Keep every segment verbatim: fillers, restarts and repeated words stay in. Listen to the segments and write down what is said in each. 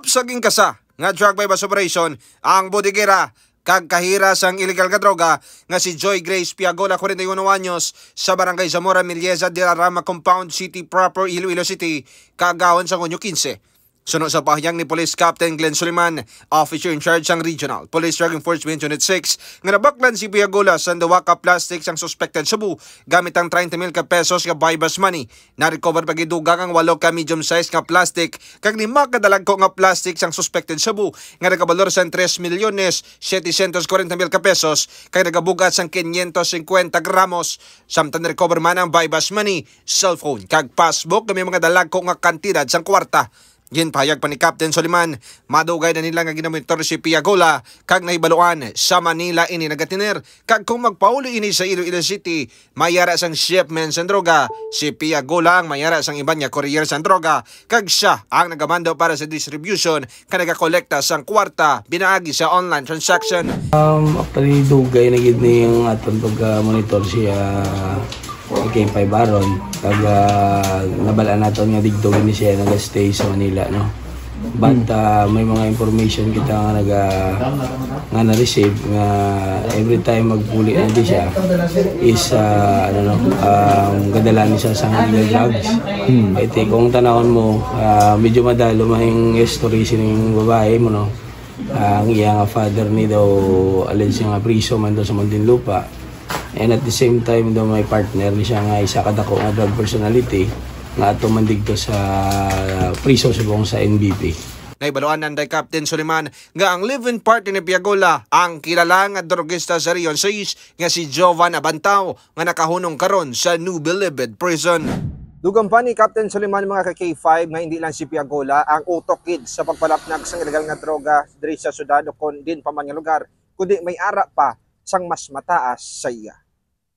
Sa gingkasa nga drug buy-bust operation, ang bodegera kag kahira sang illegal nga droga nga si Joy Grace Piagola, forty-one anyos, sa Barangay Zamora Miliesa, Dilarama Compound, City Proper, Iloilo City, kaagahon sa Hunyo quince. Suno sa pahayag ni Police Captain Glenn Suliman, officer in charge sang Regional Police Drug Enforcement Unit six, nga nabaklan si Piagola sang duha ka plastic sang suspected shabu gamit ang treinta mil ka pesos nga buy-bust money. Na-recover pa gid dugang ang walo ka medium size nga plastic kag lima ka dalagko nga plastic sang suspected shabu nga nagabalor sang tres milyones setecientos kwarenta mil ka pesos kag nagabug-at sang quinientos cincuenta gramos. Samtang na-recover man ang buy-bust money, cellphone kag passbook nga may mga dalagko nga kantidad sang kwarta. Ginpahayag pa ni Captain Soliman, madugay na nila nga ginamonitor si Piagola kag nahibaluan sa Manila ini nagatener, kag kung magpauli ini sa Iloilo City, may ara sang shipment sang droga. Si Piagola ang may ara sang iban nga courier sang droga, kag siya ang nagamando para sa distribution kag nagakolekta sang kwarta pinaagi sa online transaction. Um, actually, dugay na gid ni ang aton pagka-monitor siya. K five aron kag, ah, nabal-an naton nga digto gid ni siya naga-stay sa Manila, no? But, ah, may mga information kita nga naga-, nga na-receive nga every time magpuli na di siya is, ah, ano, no, um, gadala ni siya sa illegal drugs. I think kung tanawon mo, ah, medyo madalo mahing history sining babae mo, no? Ah, ang iya nga father ni daw alleged nga priso man daw sa Muntinlupa. And at the same time daw may partner ni siya nga isa ka dako nga drug personality nga ato man digto sa priso subong sa N B P. Nahibaluan anday Captain Suliman nga ang live-in partner ni Piagola ang kilala nga drogista sa Region six nga si Jovan Abantao nga nakahunong karon sa New Bilibid Prison. Dugang pa ni Captain Suliman, mga ka-K five, nga hindi lang si Piagola ang utok gid sa pagpalapnag sang illegal nga droga diri sa syudad o kon din pa man nga lugar, kundi may ara pa sang mas mataas sa iya.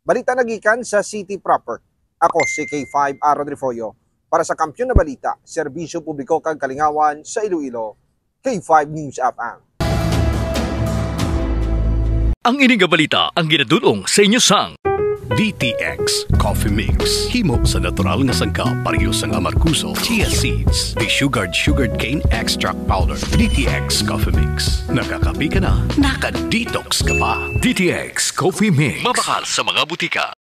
Balita nagikan sa City Proper. Ako si K five Aaron Refollo para sa Kampiyon na Balita, Serbisyo Publiko kag Kalingawan sa Iloilo, K five News F M. Ang ini nga balita ang ginadul-ong sa inyo sang D T X Coffee Mix. Himo sa natural nga sangkap, pareho sang amargoso, chia seeds, desugared sugarcane extract powder. D T X Coffee Mix. Nakakape ka na, naka-detox ka pa. D T X Coffee Mix. Mabakal sa mga butika.